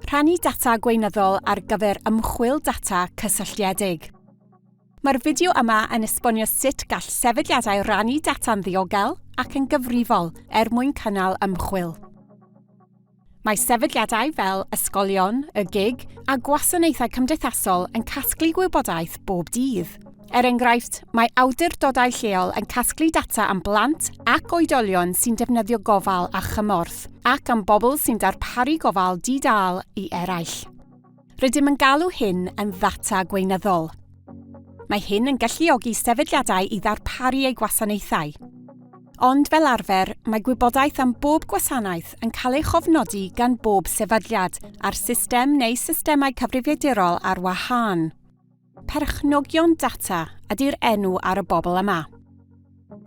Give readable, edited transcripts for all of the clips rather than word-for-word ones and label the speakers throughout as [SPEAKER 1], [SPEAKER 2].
[SPEAKER 1] Rhannu data gweinyddol ar gyfer ymchwil data cysylltiedig. Mae'r fideo yma yn esbonio sut gall sefydliadau rannu data'n ddiogel ac yn gyfrifol er mwyn cynnal ymchwil. Mae sefydliadau fel ysgolion, y gig a gwasanaethau cymdeithasol yn casglu gwybodaeth bob dydd. Er enghraifft, mae awdurdodau lleol yn casglu data am blant ac oedolion sy'n defnyddio gofal a chymorth, ac am bobl sy'n darparu gofal di-dâl i eraill. Rydym yn galw hyn yn ddata gweinyddol. Mae hyn yn galluogi sefydliadau i ddarparu eu gwasanaethau. Ond fel arfer, mae gwybodaeth am bob gwasanaeth yn cael ei chofnodi gan bob sefydliad ar system neu systemau cyfrifiadurol ar wahân. Perchnogion data ydy'r enw ar y bobl yma.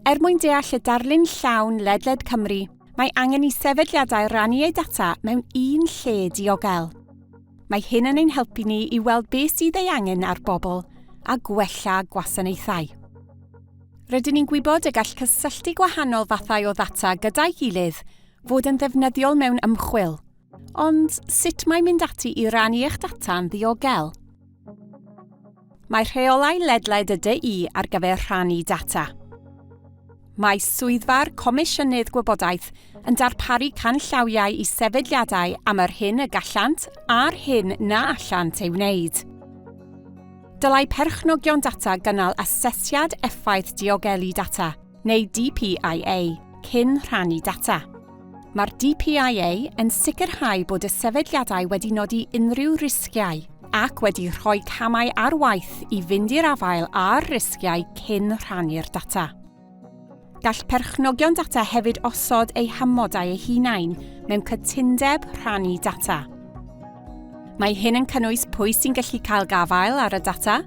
[SPEAKER 1] Er mwyn deall y darlun llawn ledled Cymru, mae angen i sefydliadau rannu eu data mewn un lle diogel. Mae hyn yn ein helpu ni i weld beth sydd ei angen ar bobl a gwella gwasanaethau. Rydyn ni'n gwybod y gall cysylltu gwahanol fathau o ddata gyda'i gilydd fod yn ddefnyddiol mewn ymchwil. Ond sut mae mynd ati i rannu eich data'n ddiogel? Mae rheolau ledled y DU ar gyfer rhannu data. Mae Swyddfa'r Comisiynydd Gwybodaeth yn darparu canllawiau i sefydliadau am yr hyn y gallant a'r hyn na allant ei wneud. Dylai perchnogion data gynnal Asesiad Effaith Diogelu Data, neu DPIA, cyn rhannu data. Mae'r DPIA yn sicrhau bod y sefydliadau wedi nodi unrhyw risgiau ac wedi rhoi camau ar waith i fynd i'r afael â'r risgiau cyn rhannu'r data. Gall perchnogion data hefyd osod eu hamodau eu hunain mewn cytundeb rhannu data. Mae hyn yn cynnwys pwy sy'n gallu cael gafael ar y data,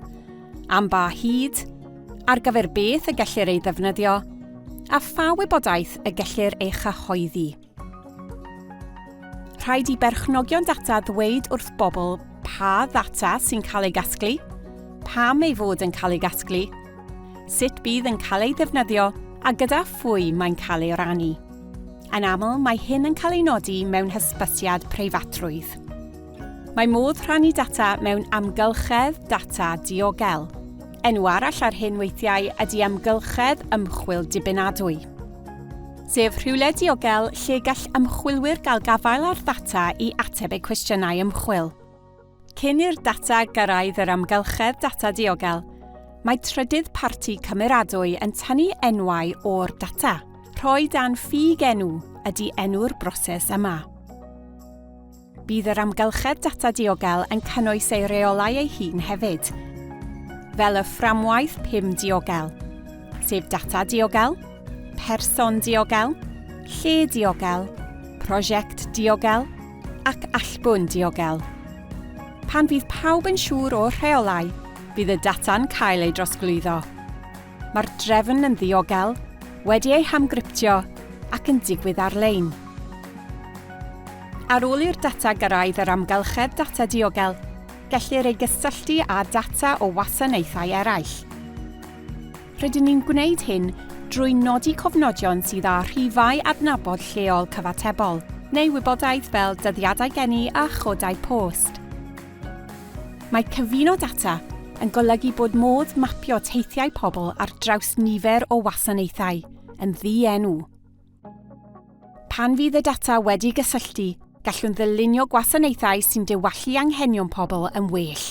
[SPEAKER 1] am ba hyd, ar gyfer beth y gellir ei ddefnyddio, a pha wybodaeth y gellir ei chyhoeddi. Rhaid i berchnogion data ddweud wrth bobl pa ddata sy'n cael ei gasglu, pam ei fod yn cael ei gasglu, sut bydd yn cael ei ddefnyddio a gyda phwy mae'n cael ei rannu. Yn aml, mae hyn yn cael ei nodi mewn hysbysiad preifatrwydd. Mae modd rhannu data mewn amgylchedd data diogel. Enw arall ar hyn weithiau ydy amgylchedd ymchwil dibynadwy. Sef rhywle diogel lle gall ymchwilwyr gael gafael ar ddata i ateb eu cwestiynau ymchwil. Cyn i'r data gyrraedd yr amgylchedd data diogel, mae trydydd parti cymeradwy yn tynnu enwau o'r data. Rhoi dan ffug enw ydy enw'r broses yma. Bydd yr amgylchedd data diogel yn cynnwys ei reolau ei hun hefyd, fel y fframwaith 5 diogel, sef data diogel, person diogel, lle diogel, prosiect diogel ac allbwn diogel. Pan fydd pawb yn siŵr o'r rheolau, bydd y data'n cael ei drosglwyddo. Mae'r drefn yn ddiogel, wedi ei hamgryptio ac yn digwydd ar-lein. Ar ôl i'r data gyrraedd yr amgylchedd data diogel, gellir ei gysylltu â data o wasanaethau eraill. Rydyn ni'n gwneud hyn drwy nodi cofnodion sydd â rhifau adnabod lleol cyfatebol, neu wybodaeth fel dyddiadau geni a chodau post. Mae cyfuno data yn golygu bod modd mapio teithiau pobl ar draws nifer o wasanaethau, yn ddi-enw. Pan fydd y data wedi gysylltu, gallwn ddylunio gwasanaethau sy'n diwallu anghenion pobl yn well.